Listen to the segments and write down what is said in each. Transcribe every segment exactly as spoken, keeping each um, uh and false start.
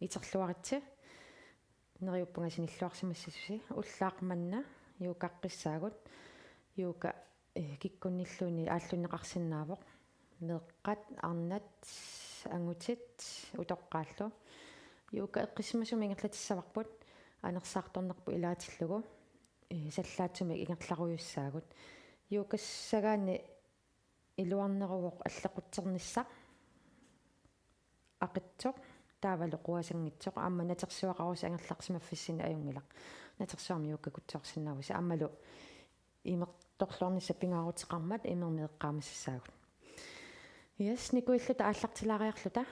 iterluaritsi. Neriuppunga sinilluarsimassasusi. Ullaaq manna yogaqqissaagut. Yoga, eh, kikkunnilluunniit aallunneqarsinnaavoq. Meeqqat, arnat, angutit, utoqqaallu. Yoga eqqissimasumik ingerlatissavarput, anersaartornerput ilaatillugu, eh, sallaatsumik ingerlarujussaagut. Yogassagaanni iluarneruvoq allequtsernissaq, aqitsoq, taavalu quasanngitsoq, aamma natersuaqarusi angerlarsimaffissinni ajunngilaq. Natersuarmi yogakkutsoorsinnaavusi, aammalu imertorluarnissaq pingaaruteqarmat imermik eqqaamasassaagut. Yes, nikuilluta aallartilaariarluta.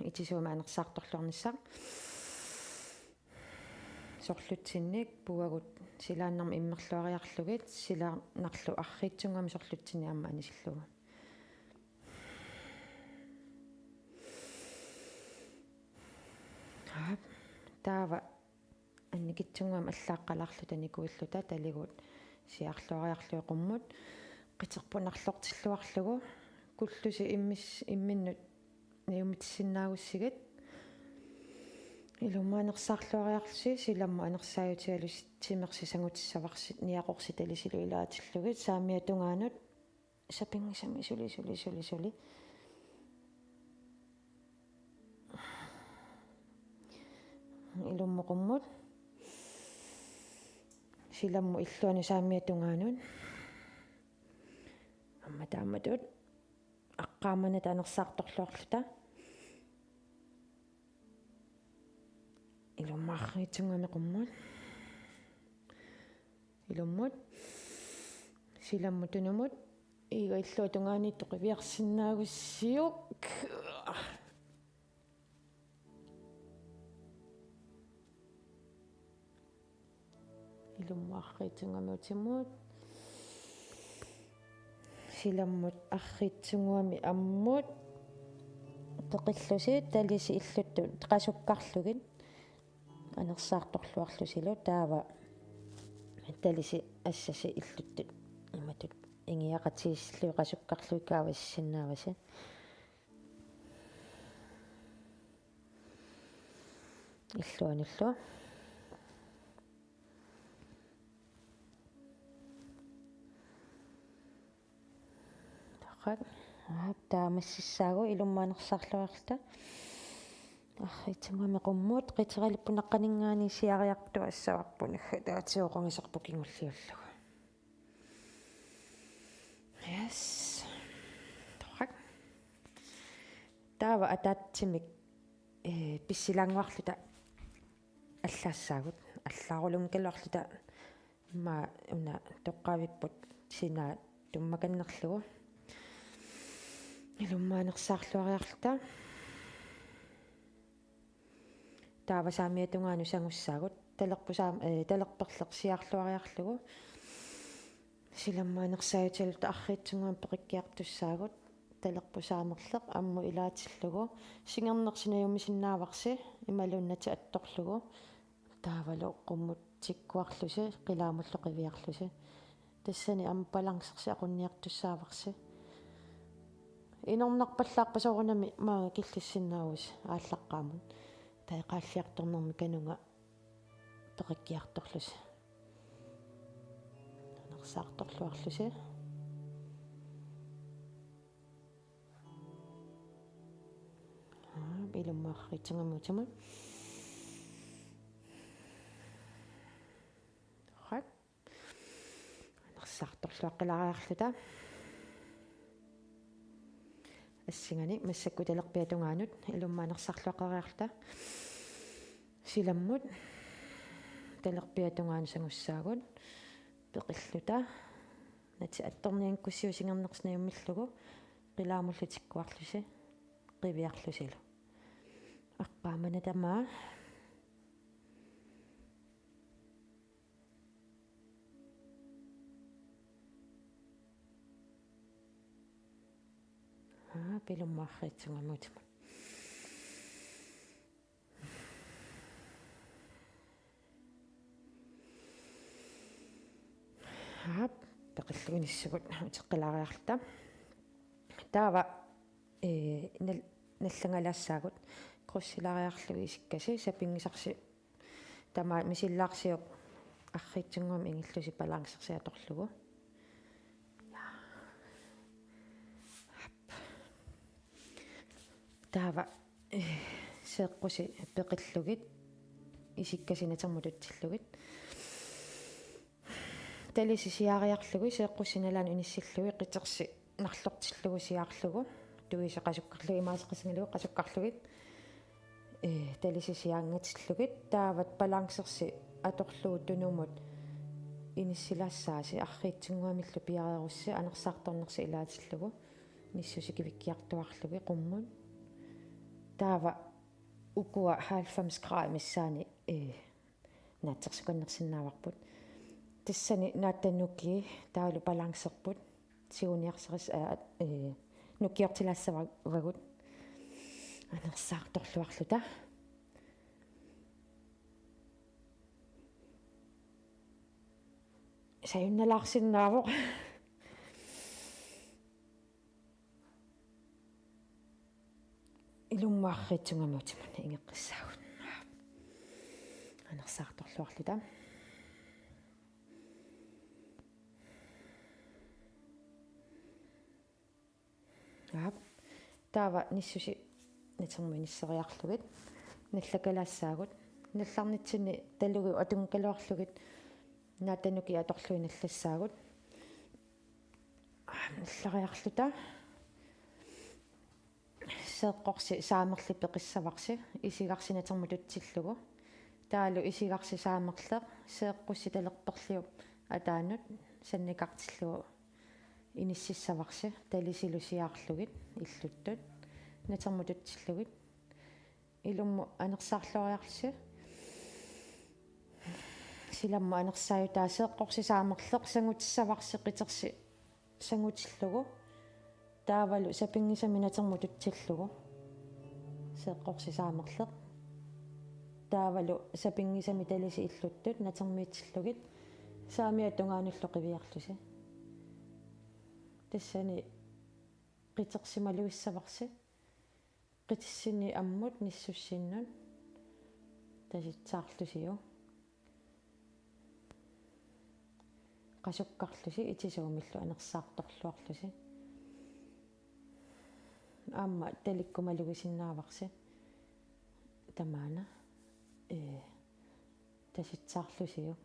Itisuumik anersaartorluarnissaq. Sorlutsinnik puagut silaannarmik immerluariarlugit, silaannarlu arriitsunnguamik sorlutsinnik aamma anisillugu. Aap, taava annikitsunnguamik allaaqqalaarluta nikuilluta taligut siaarluariarlugit qummut, qiterput narlortilluarlugu, kullusi immis-, imminnut najummitissinnaagusigit. Ilumut anersaarluariarlusi, silammut anersaajutigalusi timersi sangutissavarsi niaqorsi talisilu ilaatillugit, saamiata tungaanut sapinngisamik suli, suli, suli, suli. Ilummut qummut. Silammut illuanut saamiata tungaanut. Aamma taamatut aqqaamanata anersaartorluarluta. Ilummut arriitsunnguamik qummut. Ilummut. Silammut tunumut. Iiga illuata tungaaniittoq qiviarsinnaagussiuk. Ilummut arriitsunnguamik utimut. Silammut arriitsunnguamik ammut. Peqillusi talisi illuttut qasukkarlugit. Anersaartorluarlusilu taava talisi assasi illuttut imatut ingiaqatigiissillugit qasukkarlugit kaavasissinnaavasi. Illuanullu. Torrak. Aap, taamassissaagut ilummut anersaarluarluta. Arriitsunnguamik qummut, qiteralipput naqqaninngaanniit siariartuassavarput naggataatigooqungasarput kingulliullugu. Yes. Torrak. Taava ataatsimik, eh, pissilaannguarluta allaassaagut. Allaarulunngikkaluarluta immaqa una toqqaavipput sinaa tummakannerlugu. Ilummut anersaarluariarluta. Taava saamiata tungaanut sangussaagut. Talerpoq saam-, eh, talerperleq siaarluariarlugu. Silammut anersaajutigaluta arriitsunnguamik peqikkiartussaagut. Talerpoq saamerleq ammut ilaatillugu. Singernersi najummisinnaavarsi imaluunniit natit attorlugu. Taavalu qummut tikkuarlusi, qilaamullu qiviarlusi. Tassani aamma balancersi aqunniartussaavarsi. Inornarpallaarpat soorunami maanga killissinnaavusi aallaqqaammut. Taava eqaalliartornermi kanunga peqikkiartorlusi. Anersaartorluarlusi. Aap, ilummut arriitsunnguamik utimut. Torrak. Anersaartorluaqqilaariarluta. Assinganik massakkut talerpiata tungaanut ilummut anersaarluaqqilaariarluta. Silammut talerpiata tungaanut sangussaagut. Peqilluta. Natit attornianngikkussiuk singernersi najummillugu. Qilaamullu tikkuarlusi. Qiviarlusilu. Aqqaamanata tamaat. Aap, ilummut arriitsunnguamik utimut. Aap, peqilluinissagut uteqqilaariarluta. Taava, eh, nal-, nallangalaassaagut. seeqqussilaariarlugu isikkasi sapinngisarsi tamaat misillaarsiuk arriitsunnguamik ingillusi balancersi atorlugu. Ja. Aap. Taava, eh, seeqqusi peqillugit isikkasi natermut tutsillugit. Talisi siaariarlugu seeqqussi nalaani inissillugit qitersi narlortillugu siaarlugu. Tuisa qasukkarlugu, imaaseqasangalugu qasukkarlugit. Ee, talisi siaanngatillugit. Taava balancersi atorlugu tunumut inissilaassaasi arriitsunnguamillu piareerussi anersaartornersi ilaatillugu. Nissusi kivikkiartuarlugit qummut. Taava ukua halvfems grader missaani, ee, naatsorsukannersinnaagaluarput. Tassani naatta nukii taavalu balancerput. Siuniarsaris-, aa, ee, nukiortilaassavagut. Anersaartorluarluta. Sajunnalaarsinnaavoq. Ilummuarriitsungamuutimut ingeqqissaagut. Anersaartorluarluta. Aap. Taava nissusi natermut inisseriarlugit. Nallakkalaassaagut. Nallarnitsinni talugu atunngikkaluarlugit. Naatta nukii atorlugit nallassaagut. Nallariarluta. Seeqqorsi saamerleq peqissavarsi, isigarsi natermut tutsillugu. Taavalu isigarsi saamerleq, seeqqussi talerperliup ataanut sannikartillugu inississavarsi, talisilu siaarlugit, illuttut, natermut tutsillugit. Ilummut anersaarluariarlusi. Silammut anersaajutaa seeqqorsi saamerleq sangutissavarsi qitersi sangutillugu. Taavalu sapinngisamik natermut tutsillugu. Seeqqorsi saamerleq. Taavalu sapinngisamik talisi illuttut natermiitillugit. Saamiata tungaanullu qiviarlusi. Tassani qitersi malugissavarsi. Qitissinni ammut nissussinnut tasitsaarlusiuk. Qasukkarlusi itisuumillu anersaartorluarlusi. Aamma talikkut malugisinnaavarsi. Tamaana. Ee, tasitsaarlusiuk.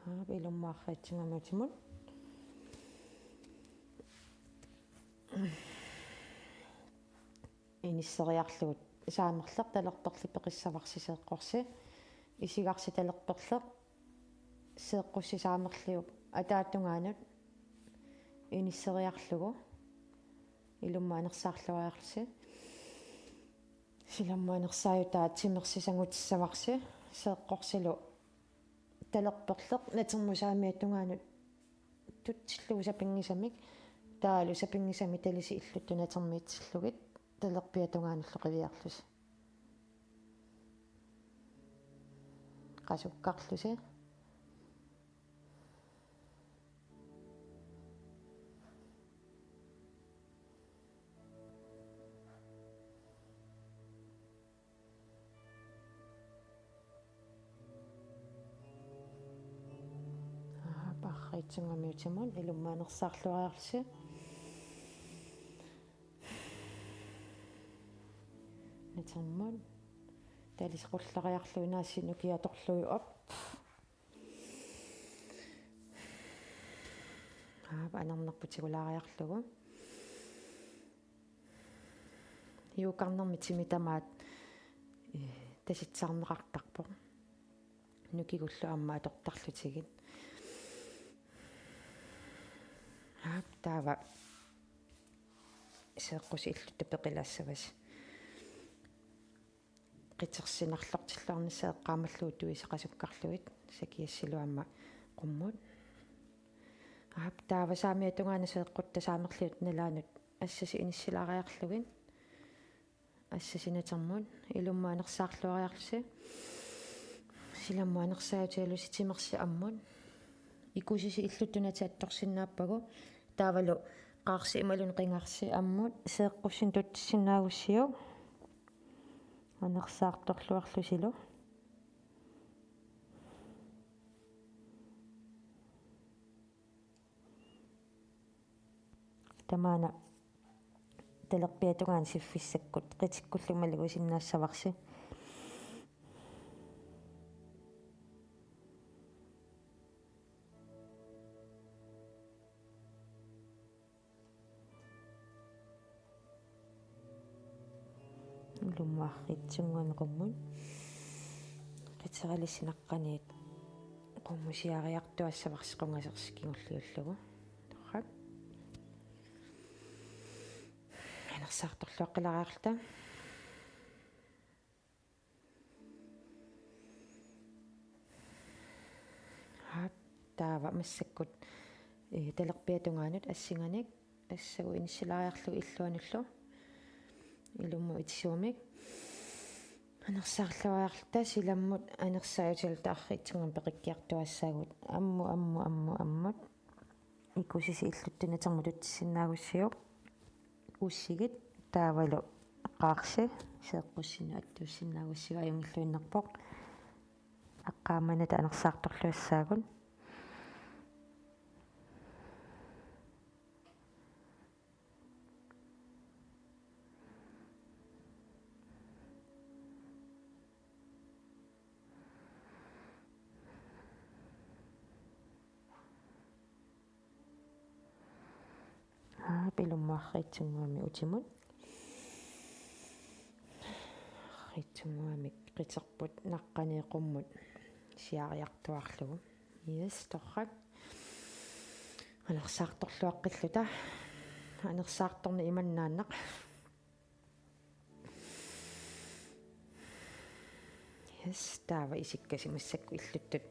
Aap, ilummuarriitsungamuutimut. Inisseriarlugu saamerleq talerperleq peqissavarsi seeqqorsi. Isigarsi talerperleq. Seeqqussi saamerliup ataatungaanut inisseriarlugu. Ilummut anersaarluariarlusi. Silammut anersaajutaa timersi sangutissavarsi, seeqqorsilu talerperleq natermut saamiata tungaanut tutsillugu sapinngisamik, taavalu sapinngisamik talisi illuttut natermiitillugit, talerpiata tungaanullu qiviarlusi. Qasukkarlusi. Aap, arriitsunnguamik utimut ilummut anersaarluariarlusi. Natermut. Talisi qullariarlugu naassi nukii atorlugu op. Aap, anernerput tigulaariarlugu. Juukarnermi timi tamaat, ee, tasitsaarneqartarpoq. Nukigullu aamma atortarlutigit. Aap, taava seeqqussi illuttut peqilaassavasi. Qitersi narlortilluarnissaq eqqaamallugu tuisa qasukkarlugit, sakiassilu aamma qummut. Aap, taava saamiata tungaanut seeqqutta saamerliup nalaanut assasi inissilaariarlugit. Assasi natermut, ilummut anersaarluariarlusi. Silammut anersaajutigalusi timersi ammut. Ikusisi illuttut natik attorsinnaappagu. Taavalu eqqaarsi imaluunniit qingarsi ammut seeqqussinnut atussinnaagussiuk anersaartorluarlusilu. Tamaana talerpiata tungaanut siffissakkut qitikkullugu malugisinnaassavarsi. Ilummut arriitsunnguamik qummut. Qiteralissi naqqaniit qummut siaariartuassavarsi qungasersi kingulliullugu. Torrak. Anersaartorluaqqilaariarluta. Aap, taava massakkut, ee, talerpiata tungaanut assinganik assagut inissilaariarlugu illuanullu. Ilummut itisuumik anersaarluariarluta silammut anersaajutigaluta arriitsunnguamik peqikkiartuassaagut. Ammut, ammut, ammut, ammut. Ikusisi illuttut natermut atussinnaagussiuk. Ussigit taavalu eqqaarsi seeqqussinnut atussinnaagussiuk ajunngilluinnarpoq. Aqqaammanata anersaartorluassaagut. Aap, ilummut arriitsunnguamik utimut. Arriitsunnguamik qiterput naqqaniit qummut siaariartuarlugu. Yes, torrak. Anersaartorluaqqilluta. Anersaartorneq imannaannaq. Yes, taava isikkasi massakkut illuttut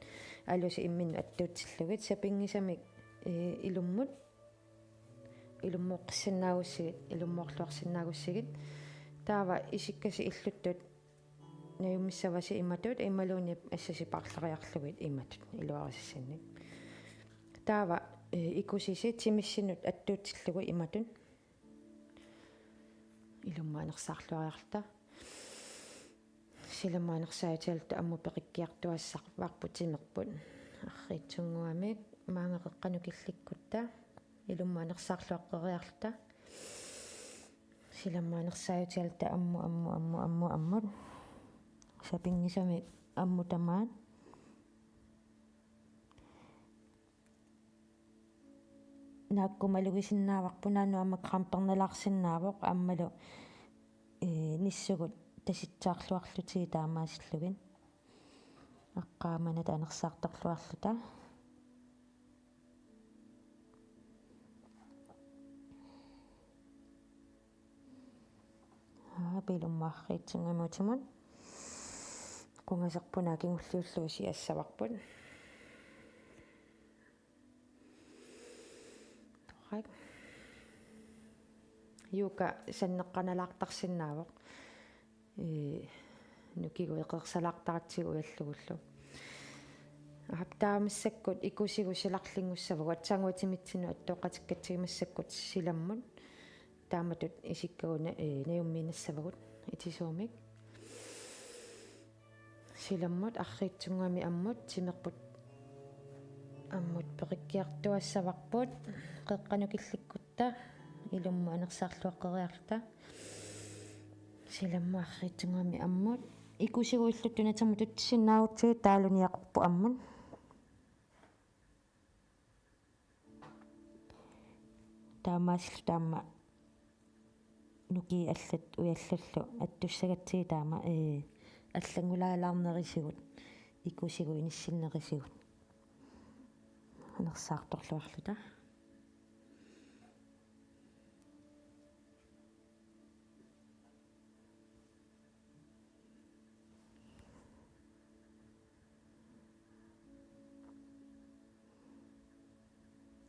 alusi imminnut attuutillugit sapinngisamik, ee, ilummut, ilummuuqqissinnaagussigit, ilummuulluarsinnaagussigit. Taava isikkasi illuttut najummissavasi imatut imaluunniit assasi paarlariarlugit imatut iluarisassannik. Taava, ee, ikusisi timissinnut attuutillugu imatut. Ilummut anersaarluariarluta. Silammut anersaajutigaluta ammut peqikkiartuassarparput timerput. Arriitsunnguamik maanga qeqqanut killikkutta. Ilummut anersaarluaqqeriarluta. Silammut anersaajutigaluta ammut, ammut, ammut, ammut, ammut. Sapinngisamik ammut tamaat. Naakku malugisinnaavarput, naannut aamma krampernalaarsinnaavoq aammalu, ee, nissugut tasitsaarluarlutigit taamaasillugit. Aqqaammanata anersaartorluarluta. Aap, ilummut arriitsunnguamik utimut. Qungaserpunaa kingulliullugu siassavarput. Torrak. Yoga sanneqqanalaartarsinnaavoq. Ee, nukigut eqeersalaartaratsigu uallugullu. Aap, taava massakkut ikusigut silarlinngussavagut, aatsaannguaq timitsinnut attooqqatikkatsigu massakkut silammut. Taamatut isikkagut na-, ee, najummiinnassavagut itisuumik. Silammut arriitsunnguamik ammut, timerput ammut peqikkiartuassavarput, qeqqanut killikkutta, ilummut anersaarluaqqeriarluta. Silammut arriitsunnguamik ammut, ikusigut illuttut natermut atussinnaagussiuk taaluniaqarpoq ammut. Taamaasilluta aamma nukiit allat ujallallu attussagatsigit taama, ee, allanngulaalaarnerisigut, ikusigut inissinnerisigut. Anersaartorluarluta.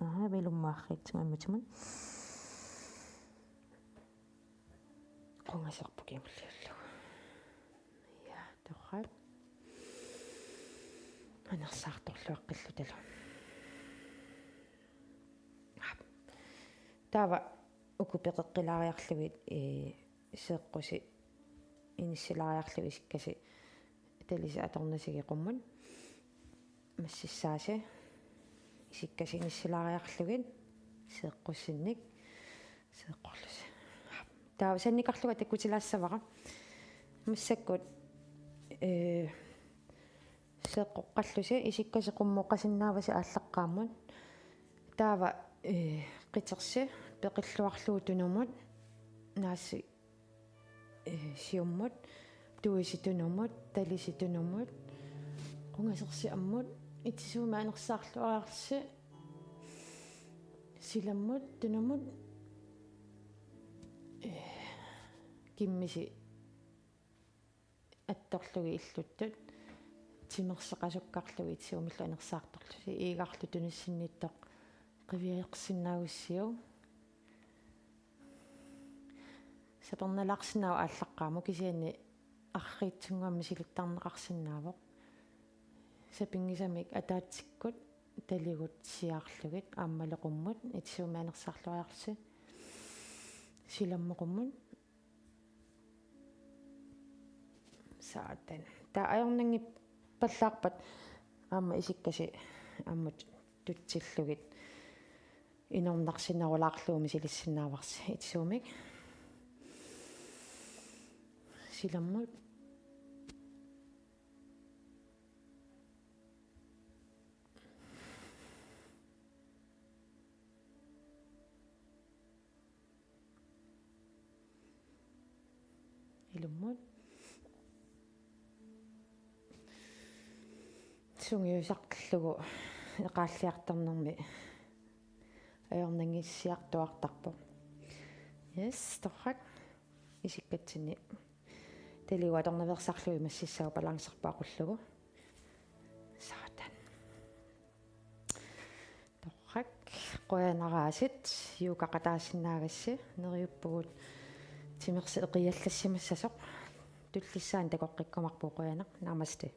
Aap, ilummut arriitsunnguamik utimut. Qungaserput kingulliullugu. Ja, torrak. Anersaartorluaqqillutalu. Aap. Taava uku peqeqqilaariarlugit, ee, seeqqusi inissilaariarlugit isikkasi talisi atornasi geqummut. Massissaasi isikkasi inissilaariarlugit seeqqussinnik seeqqorlusi. Taava sannikarlugu takkutilaassavara. Massakkut, ee, seeqqoqqallusi isikkasi qummuuqqasinnaavasi aallaqqaammut. Taava, ee, qitersi peqilluarlugu tunumut, naasi, ee, siummut, tuisi tunumut, talisi tunumut, qungasersi ammut, itisuumik anersaarluariarlusi, silammut tunumut, ee, kimmisi attorlugit illuttut, timerseqasukkarlugit itisuumillu anersaartorlusi, iigarlu tunissinniittoq qiviarsinnaagussiuk. Sapernalaarsinnaavoq aallaqqaammut, kisianni arriitsunnguamik misilittarneqarsinnaavoq. Sapinngisamik ataatsikkut taligut siaarlugit aammalu qummut itisuumik anersaarluariarlusi, silammut qummut. Saatan. Taava ajornanngippallaarpat aamma isikkasi ammut tutsillugit inornarsinerulaarlugu misilissinnaavarsi itisuumik. Silammut. Ilummut. Sungiusarlugu eqaalliartornermi ajornanngissiartuaartarpoq. Yes, torrak. Isikkatsinni taligut atornaveersarlugit massissaavoq balancerpoq aqullugu. Saatan. Torrak, qujanaraasit, yogaaqataasinnaagassi, neriuppugut timersoq eqiallassimassasoq, tullissaani takoqqikkumaarpugut, qujanaq, namaste.